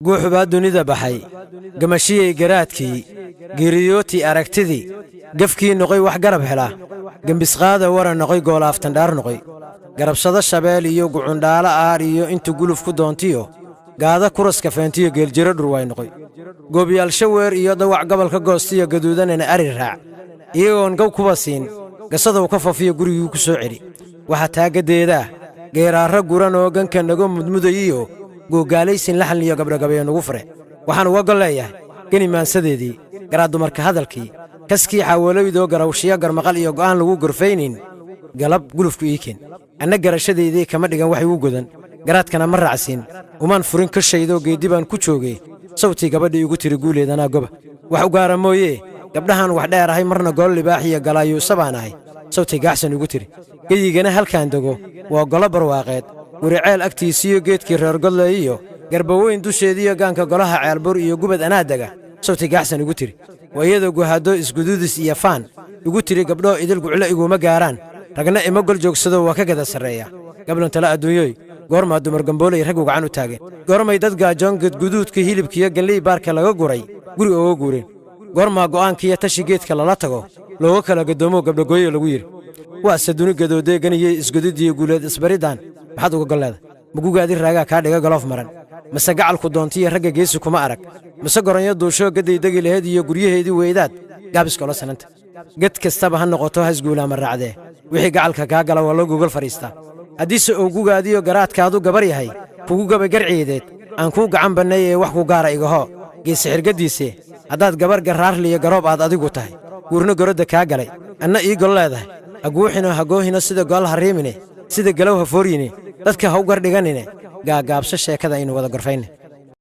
Guuxu baa dunida baxay, gamashiyey garaadkii, geeriyootii aragtidii, gafkii noqoy wax garab hela, gembisqaada wara noqoy, goolaaftandhaar noqoy, garabsado shabeel iyo gucundhaalo aar iyo intu guluf ku doontiyo gaada kuraska feentiyo geeljiro dhurwaay noqoy, goobyaal shaweer iyo dawac gobolka goostiyo gaduudanana ari raac, iyagoon gow kuba siin gasadow ka fafiyo gurigii ku soo celi. Waxaa taagadeedaa geeraarro guran oo ganka nago mudmudayiyo googaalaysin laxan iyo gabdhagabeeyo nugu fure. Waxaan uga gol leeyahay geni maansadeedii garaad dumarka hadalkii kaskii xaawaloydoo garawshiyo garmaqal iyo go'aan lagu gorfaynin galab gulufku ii keen. Anna garashadeydii kama dhigan wax igu godan, garaadkana ma raacsiin, umaan furin ka shaydoo geeddi baan ku joogay. Sawtii gabadhii igu tiri guuleedanaa goba wax u gaara mooyee, gabdhahan wax dheer ahay marna gool libaax iyo galaayuusa baan ahay. Sawtii gaaxsan igu tiri geyigana halkaan dego waa golo barwaaqeed, guriceel agtiisiyo geedkii reer godleeyiyo garbaweyn dusheediyo gaanka golaha ceelbur iyo gubad anaa dega. Sawtii gaaxsan igu tiri waa iyadoo guhaado isguduudis iyo faan igu tiri gabdhoo idil guclo iguma gaaraan, ragna ima gol joogsado waa ka gada sarreeya. Gablan tala adduunyoy, goormaa dumar gamboolay raggu gacan u taageen? Goormay dad gaajoon gadguduudka hilibkiiyo galley baarka laga guray guri ooga guureen? Goormaa go'aankiiyo tashi geedka lala tago looga kala gadoomo gabdhagooyo lagu yidhi? Waase duni gadoodee ganiyey isgududiyo guuleed isbaridaan maxaad uga golleeda? Magugaadi raagaa kaa dhiga galoof maran, mase gacalku doontiyo ragga geesi kuma arag, mase goranyo duushoo gadday degi laheed iyo guryaheedii weydaad gaabiskoola sananta? Ged kastaba ha noqoto ha isguulaama raacdee, wixii gacalka kaa gala waa loo gogol fadhiistaa. Haddiise owgugaadiyo garaadkaadu gabar yahay kugu gabay garciideed aan kuu gacan banneey ee wax ku gaara igahoo geesi xirgaddiise. Haddaad gabar garraarliyo garoob aad adigu tahay, guurno gorodda kaa galay anna ii gol leedahay, ha guuxino ha goohino sida gool ha riimine, sida galow ha fooryine, dadka ha u gardhiganine, gaagaabso sheekada aynu wada gorfayne.